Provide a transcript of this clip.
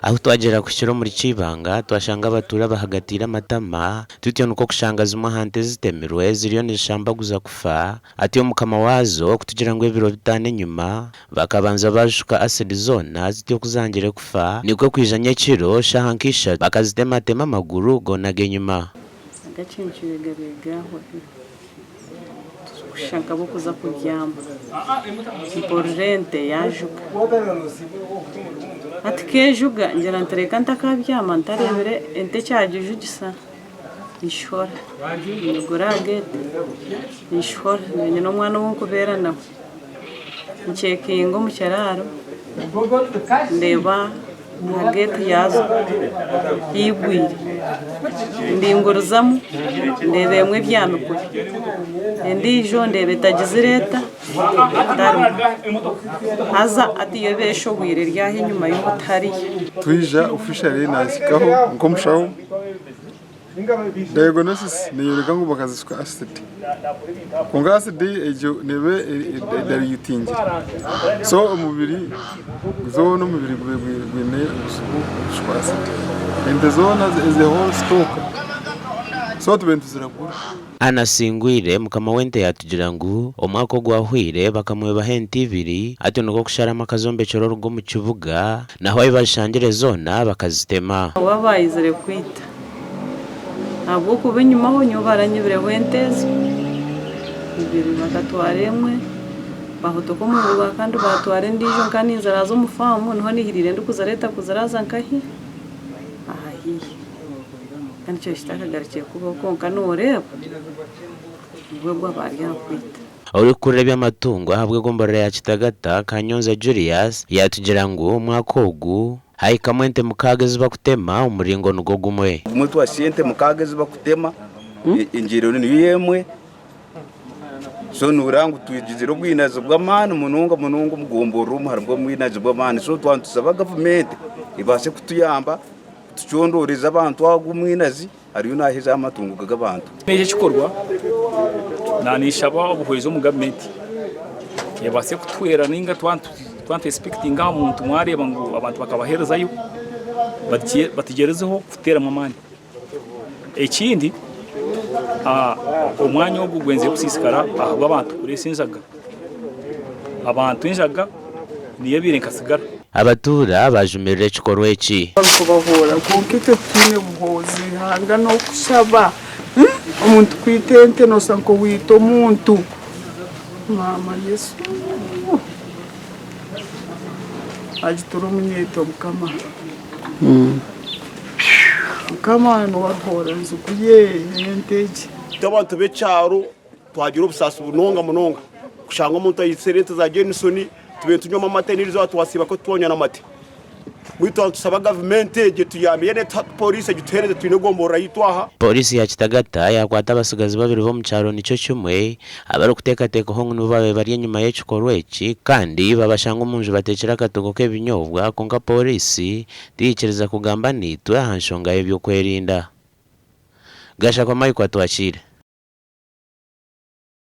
Ahu twagyera kuhikira omuri Kibanga, twashanga abatuura bahagatiire amatama, tutyo nikwo kushanga zimwe aha nte ezitemirwe ziriyo nizishambaguza kufa, atyo mukama waazo kutugira ngu ebiro bitaano enyima bakabanza baashuka asidi zoona zityo ku zangire kufa nikwo kwija nyekiro shaaha nka ishatu bakazitematema amaguru goona ag'enyima. Agacencwire gabaire gahwaho turikushusha nk'abarikuza kubyama. Mpurira ente yaajuga. Hati ku ejuga ngira nti reka ntakabyama ntareebire ente ekyagijugisa. Nshohora, nyigura aha geeti nshohora nyine omwana ou ndikubeera nawe. Ncekinga omu kiraaro ndeeba aha geeti yaazo eigwire, ndingurizamu ndeeba emwe ebyami kubi, endiijo ndeeba etagizire eta etarimu haza hati yo eba eshohwire eri aho enyima y'omuti hariya. Twija officially nahikaho nk'omushaho. Diagnosis neyoreka ngu bakazisuka acid kwonka acid egyo neba edilutingire so omubiri zoona omubiri gube gwine obuzibu bw'okushukwa acid ente zoona as a whole stock so tube nituziragura. Ann Asingwire, mukama w'ente yaatugira ngu omwaka ogwahweire bakamwebaho ente ibiri atyo nikwo kusharamu akazombekyera orugo omu kibuga naho ahi bazishangire zoona bakazitema. Abo abaayizire kwita, ahabw'okuba enyimaho nyowe baranyibireho ente ezo ibiri, bakatwara emwe bahotoka omu rubaa kandi baatwara endiijo nkaba ninziraaza omu faamu niho naihiriire ndikuzireeta kuziraaza nkahi? Aha haihi. Kandi ekyo kitakagarukire kubaho kwonka nooreeba nibwo ogu aba ari aha kwita. Orikukurira eby'amatungo ahabw'egomborora ya Kitagata, Kanyonza Julius, yaatugira ngu omwaka ogu hahikamu ente mukaaga ezi bakutema omu muringo nigwo gumwe. Obumwe twasya ente mukaaga ezi bakutema, engyero niyo emwe. So noreeba ngu twigizire obwinazi bw'amaani munonga munonga omu gomborora omu harimu obwinazi bw'amaani. So twaba nitusaba gavumenti ebaase kutuyamba kutucondooreza abantu ago omwinazi ariyo naaheza amatungo g'abantu. Eki ekikorwa naanishaba obuhwezi omu gavumenti ebaase kutuhwera nainga twaba nitwesipekitinga aha muntu mwareeba ngu abantu bakabaheerezayo batugyerezeho kuteeramu amaani. Ekindi omwanya ogu gwenzire kusiisikara ahabw'abantu kureesa enjaga. Abantu enjaga niyo ebaire nka tsigara. Abatuura baajumirira ekikorwa eki. Barikubahoora kwonka itwe titwine buhoozi Ruhanga n'okushaba omuntu kwita ente nooshusha nk'owaita omuntu maama Yesu agitura omunyeeto mukama. Mukama niwe arihoora enzigu ye ey'ente egi. Itwe abantu b'ekyaro twagira obusaasi munonga munonga kushanga omuntu aitsire ente za Jenison tube nitunywamu amate n'erizooba twasiiba ko twanywa n'amate. Mbwenu twaba nitusaba gavumenti egi etuyambe yoona etuhe poriisi egituheereze twine egomborora yaitu aha. Pooriisi ya Kitagata yakwata abatsigazi babiri b'omu kyaro nikyo kimwe abarikuteekateekwaho ngu nibo baabaire bari enyima y'ekikorwa eki kandi babashanga omu nju bateekire akatogo k'ebinyobwa kwonka pooriisi tiyaikiriza kugamba naitwe aha nshonga y'eby'okwerinda. Gashakwa Michael Atwakiire.